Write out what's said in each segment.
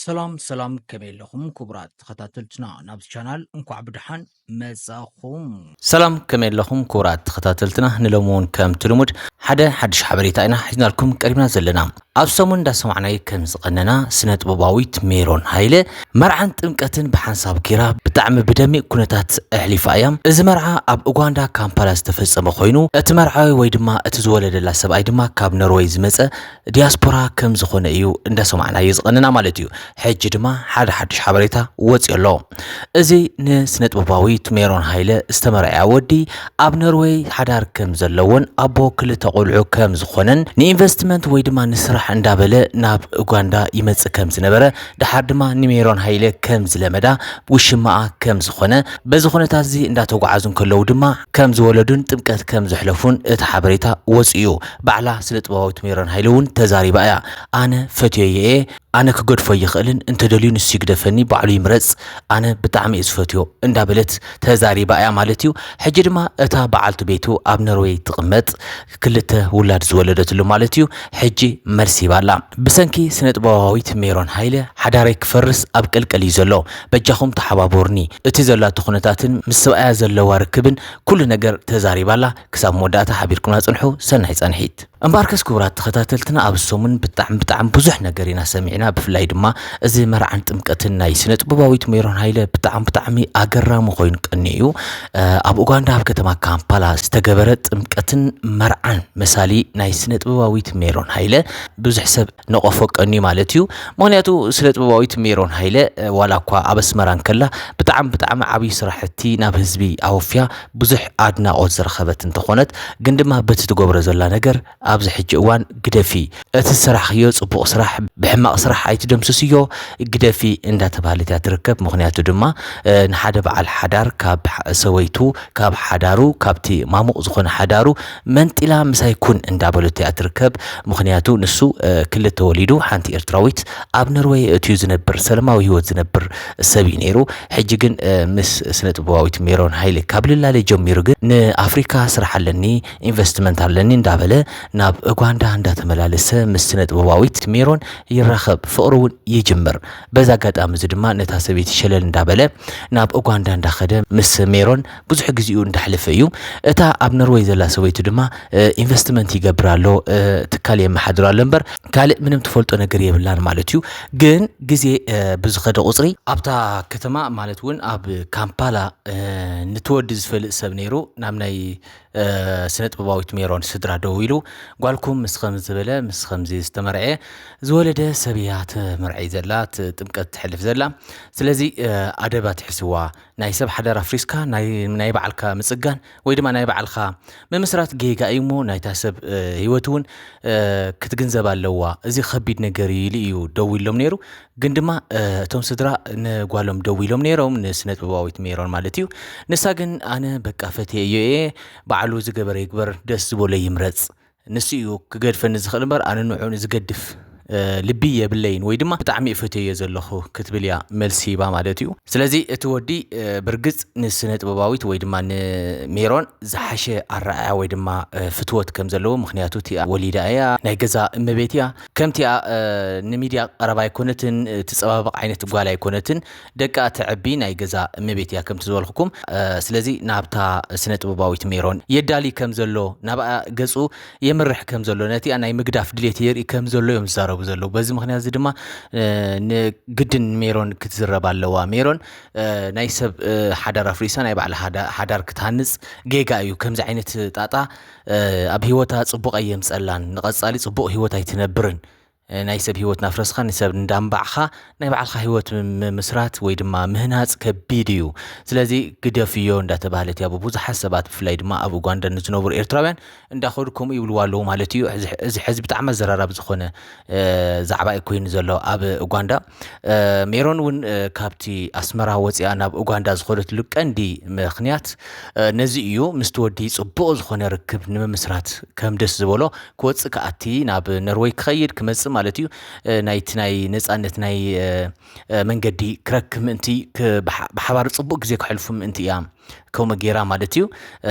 ሰላም ሰላም፣ ከመይ ኣለኹም ክቡራት ተኸታተልትና? ናብዚ ቻናል እንኳዕ ብደሓን መጻኹም። ሰላም፣ ከመይ ኣለኹም ክቡራት ተኸታተልትና? ንሎሚ እውን ከምቲ ልሙድ ሓደ ሓድሽ ሓበሬታ ኢና ሒዝናልኩም ቀሪብና ዘለና። ኣብ ሰሙን እንዳሰማዕናዮ ከም ዝቐነና፣ ስነ ጥበባዊት ሜሮን ሃይለ መርዓን ጥምቀትን ብሓንሳብ ጌራ ብጣዕሚ ብደሚቕ ኩነታት ኣሕሊፋ እያ። እዚ መርዓ ኣብ ኡጋንዳ ካምፓላ ዝተፈጸመ ኮይኑ፣ እቲ መርዓዊ ወይ ድማ እቲ ዝወለደላ ሰብኣይ ድማ ካብ ኖርወይ ዝመጸ ዲያስፖራ ከም ዝኾነ እዩ እንዳሰማዕናዮ ዝቐነና ማለት እዩ። ሕጂ ድማ ሓደ ሓድሽ ሓበሬታ ወፂኡ ኣሎ። እዚ ንስነ ጥበባዊት ሜሮን ሃይለ ዝተመርዐያ ወዲ ኣብ ኖርወይ ሓዳር ከም ዘለዎን ኣቦ ክልተ ቆልዑ ከም ዝኾነን ንኢንቨስትመንት ወይ ድማ ንስራሕ እንዳበለ ናብ ኡጋንዳ ይመጽእ ከም ዝነበረ፣ ድሓር ድማ ንሜሮን ሃይለ ከም ዝለመዳ ውሽማኣ ከም ዝኾነ፣ በዚ ኩነታት እዚ እንዳተጓዓዙ እንከለዉ ድማ ከም ዝወለዱን ጥምቀት ከም ዘሕለፉን እቲ ሓበሬታ ወፂኡ። ባዕላ ስነ ጥበባዊት ሜሮን ሃይለ እውን ተዛሪባ እያ። ኣነ ፈትየዮ እየ፣ ኣነ ክገድፎ ይኽእልን፣ እንተደልዩ ንሱ ይግደፈኒ፣ ባዕሉ ይምረጽ፣ ኣነ ብጣዕሚ እየ ዝፈትዮ እንዳበለት ተዛሪባ እያ ማለት እዩ። ሕጂ ድማ እታ በዓልቲ ቤቱ ኣብ ኖርወይ ትቕመጥ፣ ክልተ ውላድ ዝወለደትሉ ማለት እዩ። ሕጂ መልሲ ሂባ ኣላ። ብሰንኪ ስነ ጥበባዊት ሜሮን ሃይለ ሓዳረይ ክፈርስ ኣብ ቀልቀል እዩ ዘሎ፣ በጃኹም ተሓባበሩኒ፣ እቲ ዘላቶ ኩነታትን ምስ ሰብኣያ ዘለዋ ርክብን ኩሉ ነገር ተዛሪባ ኣላ። ክሳብ መወዳእታ ሓቢርኩምና ጽንሑ። ሰናይ ጻንሒት። እምበኣርከስ ክቡራት ተኸታተልትና፣ ኣብ ሰሙን ብጣዕሚ ብጣዕሚ ብዙሕ ነገር ኢና ሰሚዕና። ብፍላይ ድማ እዚ መርዓን ጥምቀትን ናይ ስነ ጥበባዊት ሜሮን ሃይለ ብጣዕሚ ብጣዕሚ ኣገራሚ ኮይኑ ቀኒ እዩ። እ፣ ኣብ ኡጋንዳ ኣብ ከተማ ካምፓላ ዝተገበረ ጥምቀትን መርዓን መሳሊ ናይ ስነ ጥበባዊት ሜሮን ሃይለ ብዙሕ ሰብ ነቆፎ ቀኒ ማለት እዩ። ምኽንያቱ ስነ ጥበባዊት ሜሮን ሃይለ፣ እ፣ ዋላ እኳ ኣብ ኣስመራ እንከላ ብጣዕሚ ብጣዕሚ ዓብዪ ስራሕቲ ናብ ህዝቢ ኣወፍያ ብዙሕ ኣድናቖት ዝረኸበት እንተኾነት፣ ግን ድማ በቲ ትገብሮ ዘላ ነገር ኣብዚ ሕጂ እዋን ግደፊ። እቲ ዝሰራሕክዮ ጽቡቕ ስራሕ ብሕማቕ ስራሕ ኣይትደምስስዮ፣ ግደፊ እንዳተባህለት እያ ትርከብ። ምኽንያቱ ድማ፣ እ፣ ንሓደ በዓል ሓዳር ካብ ሓ-፣ ሰበይቱ፣ ካብ ሓዳሩ፣ ካብቲ ማሙቕ ዝኾነ ሓዳሩ መንጢላ ምሳይ ኩን እንዳበለት እያ ትርከብ። ምኽንያቱ ንሱ፣ እ፣ ክልተ ወሊዱ፣ ሓንቲ ኤርትራዊት፣ ኣብ ኖርወይ እትዩ ዝነብር፣ ሰላማዊ ህይወት ዝነብር ሰብ እዩ ነይሩ። ሕጂ ግን፣ እ፣ ምስ ስነ ጥበባዊት ሜሮን ሃይለ ካብ ልላለ ጀሚሩ ግን ንኣፍሪካ ስራሕ ኣለኒ፣ ኢንቨስትመንት ኣለኒ እንዳበለ ናብ ኡጋንዳ እንዳተመላለሰ ምስ ስነ ጥበባዊት ሜሮን ይራኸብ፣ ፍቕሪ እውን ይጅምር። በዚ ኣጋጣሚ እዚ ድማ ነታ ሰበይቲ ሸለል እንዳበለ ናብ ኡጋንዳ እንዳኸደ ምስ ሜሮን ብዙሕ ግዜኡ እንዳሕለፈ እዩ። እታ ኣብ ኖርወይ ዘላ ሰበይቱ ድማ፣ እ፣ ኢንቨስትመንት ይገብር ኣሎ፣ እ፣ ትካል የመሓድር ኣሎ እምበር ካልእ ምንም ትፈልጦ ነገር የብላን ማለት እዩ። ግን ግዜ፣ እ፣ ብዝኸደ ቁጽሪ ኣብታ ከተማ ማለት እውን ኣብ ካምፓላ፣ እ፣ ንትወዲ ዝፈልጥ ሰብ ነይሩ። ናብ ናይ፣ እ፣ ስነ ጥበባዊት ሜሮን ስድራ ደው ኢሉ፣ ጓልኩም ምስ ከምዚ ዝበለ፣ ምስ ከምዚ ዝተመርዐ ዝወለደ ሰብ እያ ትምርዐይ ዘላ፣ ት-፣ ጥምቀት ትሕልፍ ዘላ። ስለዚ፣ እ፣ ኣደብ ኣትሕስዋ። ናይ ሰብ ሓዳር ኣፍሪስካ ናይ፣ ናይ ባዕልካ ምጽጋን ወይ ድማ ናይ ባዕልካ ምምስራት ጌጋ እዩ እሞ፣ ናይታ ሰብ፣ እ፣ ህይወት እውን፣ እ፣ ክትግንዘብ ኣለዋ። እዚ ከቢድ ነገር እዩ ኢሉ እዩ ደው ኢሎም ነይሩ። ግን ድማ፣ እ፣ እቶም ስድራ ንጓሎም ደው ኢሎም ነይሮም፣ ንስነ ጥበባዊት ሜሮን ማለት እዩ። ንሳ ግን ኣነ በቃ ፈትየዮ እየ፣ ባዕሉ ዝገበረ ይግበር፣ ደስ ዝበሎ ይምረጽ። ንሱ እዩ ክገድፈኒ ዝኽእል እምበር ኣነ ንዕኡ ዝገድፍ፣ እ፣ ልቢ የብለይን ወይ ድማ ብጣዕሚ እፈትየዮ ዘለኹ ክትብል እያ መልሲ ሂባ ማለት እዩ። ስለዚ እቲ ወዲ፣ እ፣ ብርግጽ ንስነ ጥበባዊት ወይ ድማ ንሜሮን ዝሓሸ ኣረኣእያ ወይ ድማ፣ እ፣ ፍትወት ከም ዘለዎ፣ ምኽንያቱ እቲኣ ወሊዳ እያ፣ ናይ ገዛ እመቤት እያ፣ ከምቲኣ፣ እ፣ ንሚድያ ቀረባ ኣይኮነትን፣ እ፣ ትጸባበቕ ዓይነት ጓል ኣይኮነትን፣ ደቃ ተዕቢ ናይ ገዛ እመቤት እያ ከምቲ ዝበልኩኩም። እ፣ ስለዚ ናብታ ስነ ጥበባዊት ሜሮን የዳሊ ከም ዘሎ፣ ናብኣ ገጹ የምርሕ ከም ዘሎ፣ ነቲኣ ናይ ምግዳፍ ድሌት የርኢ ከም ዘሎ እዮም ዝዛረቡ ዘለዉ። በዚ ምኽንያት እዚ ድማ፣ እ፣ ንግድን ሜሮን ክትዝረብ ኣለዋ። ሜሮን፣ እ፣ ናይ ሰብ፣ እ፣ ሓዳር ኣፍሪሳ ናይ ባዕላ ሓዳ-፣ ሓዳር ክትሃንጽ ጌጋ እዩ። ከምዚ ዓይነት ጣጣ፣ እ፣ ኣብ ህይወታ ጽቡቕ ኣየምጸላን፣ ንቐጻሊ ጽቡቕ ህይወት ኣይትነብርን። እ፣ ናይ ሰብ ህይወት ናፍረስካ፣ ንሰብ እንዳንባዕኻ ናይ ባዕልኻ ህይወት ም-፣ ምምስራት ወይ ድማ ምህናጽ ከቢድ እዩ። ስለዚ ግደፍዮ እንዳተባህለት እያ ብብዙሓት ሰባት፣ ብፍላይ ድማ ኣብ ኡጋንዳ ንዝነብሩ ኤርትራውያን እንዳኸዱ ከምኡ ይብልዋ ኣለዉ ማለት እዩ። እዚ፣ እዚ ሕዚ ብጣዕሚ ኣዘራራቢ ዝኾነ፣ እ፣ ዛዕባ እዩ ኮይኑ ዘሎ ኣብ ኡጋንዳ። እ፣ ሜሮን እውን፣ እ፣ ካብቲ ኣስመራ ወፂኣ ናብ ኡጋንዳ ዝኸደትሉ ቀንዲ ምኽንያት፣ እ፣ ነዚ እዩ። ምስቲ ወዲ ፅቡቕ ዝኾነ ርክብ ንምምስራት ከም ደስ ዝበሎ ክወፅእ ክኣቲ ናብ ኖርወይ ክኸይድ ክመፅእ ማለት እዩ። እ፣ ናይቲ ናይ ነፃነት ናይ፣ እ፣ እ፣ መንገዲ ክረክብ ምእንቲ ክ-፣ ብሓ-፣ ብሓባር ፅቡቕ ግዜ ከሕልፉ ምእንቲ እያ ከምኡ ገይራ ማለት እዩ።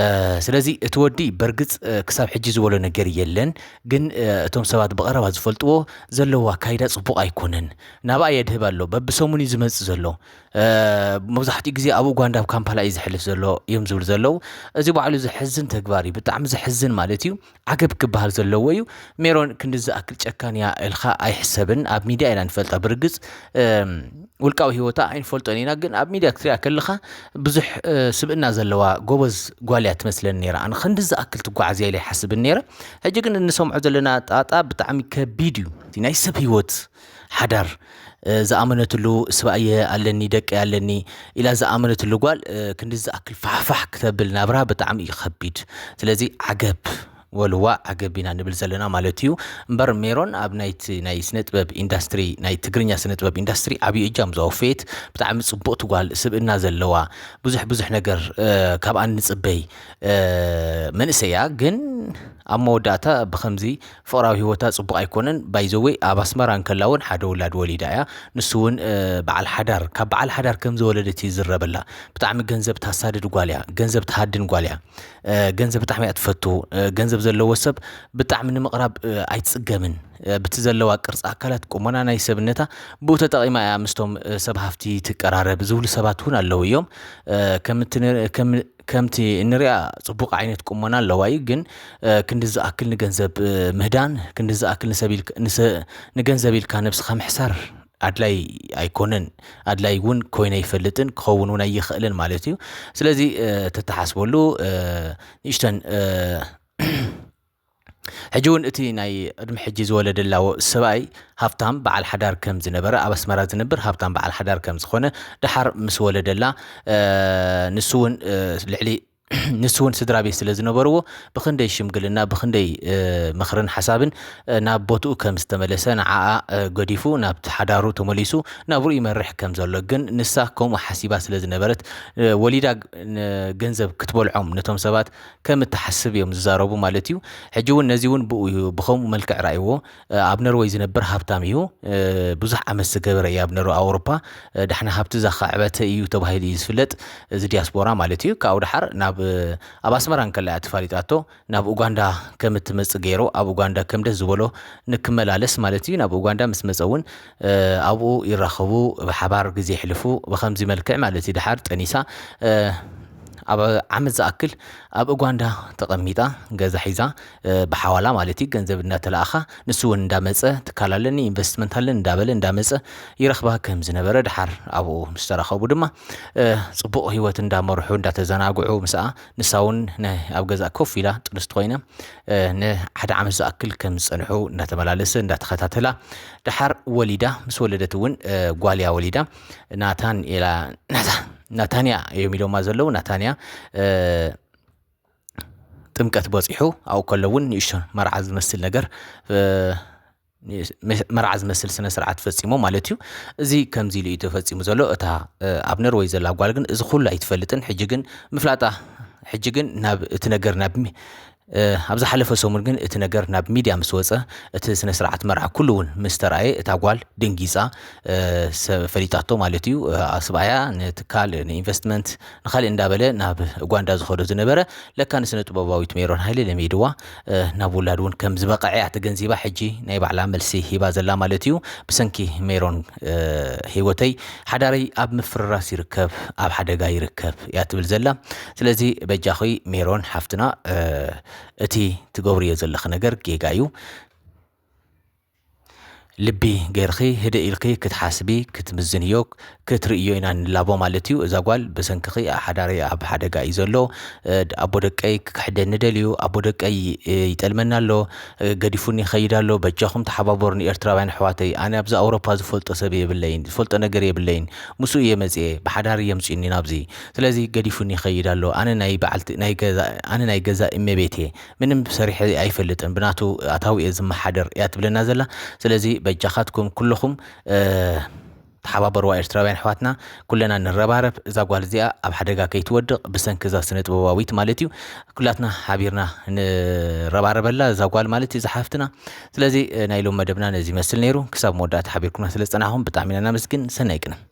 ስለዚ እቲ ወዲ በርግፅ ክሳብ ሕጂ ዝበሎ ነገር የለን፣ ግን እቶም ሰባት ብቐረባ ዝፈልጥዎ ዘለዋ ካይዳ ፅቡቕ ኣይኮነን። ናብኣ የድህብ ኣሎ፣ በብሰሙን እዩ ዝመፅእ ዘሎ። መብዛሕትኡ ግዜ ኣብ ኡጋንዳ ኣብ ካምፓላ እዩ ዝሕልፍ ዘሎ እዮም ዝብል ዘለዉ። እዚ ባዕሉ ዘሕዝን ተግባር እዩ፣ ብጣዕሚ ዘሕዝን ማለት እዩ። ዓገብ ክበሃል ዘለዎ እዩ። ሜሮን ክንዲ ዝኣክል ጨካን እያ ኢልካ ኣይሕሰብን። ኣብ ሚድያ ኢና ንፈልጣ ብርግፅ ውልቃዊ ህይወታ ኣይንፈልጦን ኢና፣ ግን ኣብ ሚድያ ክትሪኣ ከለኻ ብዙሕ ስብእና ዘለዋ ጎበዝ ጓል እያ ትመስለኒ ነይራ። ኣነ ክንዲ ዝኣክል ትጓዓዝ እያ ኢለ ኣይሓስብን ነይረ። ሕጂ ግን እንሰምዖ ዘለና ጣጣ ብጣዕሚ ከቢድ እዩ። እቲ ናይ ሰብ ህይወት ሓዳር ዝኣመነትሉ ስባእየ ኣለኒ ደቂ ኣለኒ ኢላ ዝኣመነትሉ ጓል ክንዲ ዝኣክል ፋሕፋሕ ክተብል ናብራ ብጣዕሚ እዩ ከቢድ። ስለዚ ዓገብ ወልዋ ዓገብ ኢና ንብል ዘለና ማለት እዩ። እምበር ሜሮን ኣብ ናይቲ ናይ ስነ ጥበብ ኢንዳስትሪ፣ ናይ ትግርኛ ስነ ጥበብ ኢንዳስትሪ ዓብዪ እጃም ዘወፈየት ብጣዕሚ ፅቡቕቲ ጓል፣ ስብእና ዘለዋ፣ ብዙሕ ብዙሕ ነገር ካብኣ ንፅበይ መንእሰይ እያ። ግን ኣብ መወዳእታ ብከምዚ ፍቕራዊ ህይወታ ፅቡቕ ኣይኮነን። ባይዘወይ ኣብ ኣስመራ እንከላ እውን ሓደ ውላድ ወሊዳ እያ። ንሱ እውን በዓል ሓዳር፣ ካብ በዓል ሓዳር ከም ዝወለደት ይዝረበላ። ብጣዕሚ ገንዘብ ታሳድድ ጓል እያ፣ ገንዘብ ትሃድን ጓል እያ። ገንዘብ ብጣዕሚ እያ ትፈቱ። ገንዘብ ዘለዎ ሰብ ብጣዕሚ ንምቕራብ ኣይትፅገምን። ብቲ ዘለዋ ቅርፂ ኣካላት፣ ቁመና፣ ናይ ሰብነታ ብኡ ተጠቒማ እያ ምስቶም ሰብ ሃፍቲ ትቀራረብ ዝብሉ ሰባት እውን ኣለዉ እዮም። ከምቲ እንሪኣ ፅቡቕ ዓይነት ቁመና ኣለዋ እዩ፣ ግን ክንዲ ዝኣክል ንገንዘብ ምህዳን፣ ክንዲ ዝኣክል ንገንዘብ ኢልካ ነብስኻ ምሕሳር ኣድላይ ኣይኮነን። ኣድላይ እውን ኮይነ ኣይፈልጥን፣ ክኸውን እውን ኣይኽእልን ማለት እዩ። ስለዚ ተተሓስበሉ ንእሽተን ሕጂ እውን እቲ ናይ ቅድሚ ሕጂ ዝወለደላ ሰብኣይ ሃብታም በዓል ሓዳር ከም ዝነበረ፣ ኣብ ኣስመራ ዝነብር ሃብታም በዓል ሓዳር ከም ዝኾነ፣ ደሓር ምስ ወለደላ ንሱ እውን ልዕሊ ንሱ እውን ስድራ ቤት ስለ ዝነበርዎ ብክንደይ ሽምግልና ብክንደይ ምኽርን ሓሳብን ናብ ቦትኡ ከም ዝተመለሰ፣ ንዓኣ ገዲፉ ናብቲ ሓዳሩ ተመሊሱ ናብሩ ይመርሕ ከም ዘሎ፣ ግን ንሳ ከምኡ ሓሲባ ስለ ዝነበረት ወሊዳ ገንዘብ ክትበልዖም ነቶም ሰባት ከም እትሓስብ እዮም ዝዛረቡ ማለት እዩ። ሕጂ እውን ነዚ እውን ብኡ እዩ ብከምኡ መልክዕ ራእይዎ። ኣብ ነርወይ ዝነብር ሃብታም እዩ። ብዙሕ ዓመት ዝገበረ እዩ ኣብ ነርወይ ኣውሮፓ። ዳሕና ሃብቲ ዘኻዕበተ እዩ ተባሂሉ እዩ ዝፍለጥ፣ እዚ ዲያስፖራ ማለት እዩ። ካብኡ ደሓር ናብ ኣብ ኣስመራ እንከላ እያ ተፋሊጣቶ። ናብ ኡጋንዳ ከም እትመጽእ ገይሩ ኣብ ኡጋንዳ ከም ደስ ዝበሎ ንክመላለስ ማለት እዩ። ናብ ኡጋንዳ ምስ መጸ እውን ኣብኡ ይራኸቡ፣ ብሓባር ግዜ ይሕልፉ። ብከምዚ መልክዕ ማለት እዩ። ደሓር ጠኒሳ ኣብ ዓመት ዝኣክል ኣብ ኡጋንዳ ተቐሚጣ፣ ገዛ ሒዛ ብሓዋላ ማለት እዩ፣ ገንዘብ እንዳተለኣኻ፣ ንሱ እውን እንዳመጸ፣ ትካል ኣለኒ፣ ኢንቨስትመንት ኣለኒ እንዳበለ እንዳመጸ ይረኽባ ከም ዝነበረ፣ ደሓር ኣብኡ ምስ ተራኸቡ ድማ ጽቡቕ ህይወት እንዳመርሑ እንዳተዘናግዑ ምስኣ፣ ንሳ እውን ኣብ ገዛ ኮፍ ኢላ ጥንስቲ ኮይና ንሓደ ዓመት ዝኣክል ከም ዝጸንሑ እንዳተመላለሰ እንዳተኸታተላ፣ ደሓር ወሊዳ፣ ምስ ወለደት እውን ጓልያ ወሊዳ፣ ናታን ኢላ ናታንያ እዮም ኢሎማ ዘለዉ። ናታንያ ጥምቀት በፂሑ ኣብኡ ከሎ እውን ንእሽቶ መርዓ ዝመስል ነገር መርዓ ዝመስል ስነ ስርዓት ፈፂሞ ማለት እዩ። እዚ ከምዚ ኢሉ እዩ ተፈፂሙ ዘሎ። እታ ኣብ ነርወይ ዘላ ጓል ግን እዚ ኩሉ ኣይትፈልጥን። ሕጂ ግን ምፍላጣ ሕጂ ግን ናብ እቲ ነገር ናብ ኣብ ዝሓለፈ ሰሙን ግን እቲ ነገር ናብ ሚድያ ምስ ወፀ፣ እቲ ስነ ስርዓት መርዓ ኩሉ እውን ምስ ተረኣየ፣ እታ ጓል ድንጊፃ፣ ፈሊጣቶ ማለት እዩ። ስብኣያ ንትካል ንኢንቨስትመንት ንካሊእ እንዳበለ ናብ ኡጋንዳ ዝኸዶ ዝነበረ ለካ ንስነ ጥበባዊት ሜሮን ሃይለ ለሚድዋ፣ ናብ ውላድ እውን ከም ዝበቐዐ እያ ተገንዚባ። ሕጂ ናይ ባዕላ መልሲ ሂባ ዘላ ማለት እዩ። ብሰንኪ ሜሮን ህይወተይ ሓዳረይ ኣብ ምፍርራስ ይርከብ፣ ኣብ ሓደጋ ይርከብ እያ ትብል ዘላ። ስለዚ በጃኺ ሜሮን ሓፍትና እቲ ትገብርዮ ዘለኺ ነገር ጌጋ እዩ። ልቢ ገይርኺ ህድእ ኢልኪ ክትሓስቢ ክትምዝንዮ ክትርእዮ ኢና ንላቦ ማለት እዩ። እዛ ጓል ብሰንክኺ ሓዳረይ ኣብ ሓደጋ እዩ ዘሎ፣ ኣቦ ደቀይ ክክሕደኒ ደልዩ፣ ኣቦ ደቀይ ይጠልመና ኣሎ፣ ገዲፉኒ ይኸይድ ኣሎ፣ በጃኹም ተሓባበሩኒ ኤርትራውያን ኣሕዋተይ። ኣነ ኣብዚ ኣውሮፓ ዝፈልጦ ሰብ የብለይን፣ ዝፈልጦ ነገር የብለይን። ምስኡ እየ መፅኤ፣ ብሓዳር እየ ኣምፅኡኒ ናብዚ። ስለዚ ገዲፉኒ ይኸይድ ኣሎ። ኣነ ናይ በዓልቲ ናይ ገዛ ኣነ ናይ ገዛ እመቤት እየ፣ ምንም ሰሪሐ ኣይፈልጥን፣ ብናቱ ኣታዊ እየ ዝመሓደር እያ ትብለና ዘላ። ስለዚ በጃኻትኩም ኩልኹም ተሓባበርዋ ኤርትራውያን ኣሕዋትና፣ ኩለና ንረባረብ እዛ ጓል እዚኣ ኣብ ሓደጋ ከይትወድቕ፣ ብሰንኪ እዛ ስነ ጥበባዊት ማለት እዩ። ኩላትና ሓቢርና ንረባረበላ እዛ ጓል ማለት እዩ፣ እዛ ሓፍትና። ስለዚ ናይ ሎም መደብና ነዚ ይመስል ነይሩ። ክሳብ መወዳእታ ሓቢርኩምና ስለ ዝጸናሕኩም ብጣዕሚ ኢና ነመስግን። ሰናይ ቅነ።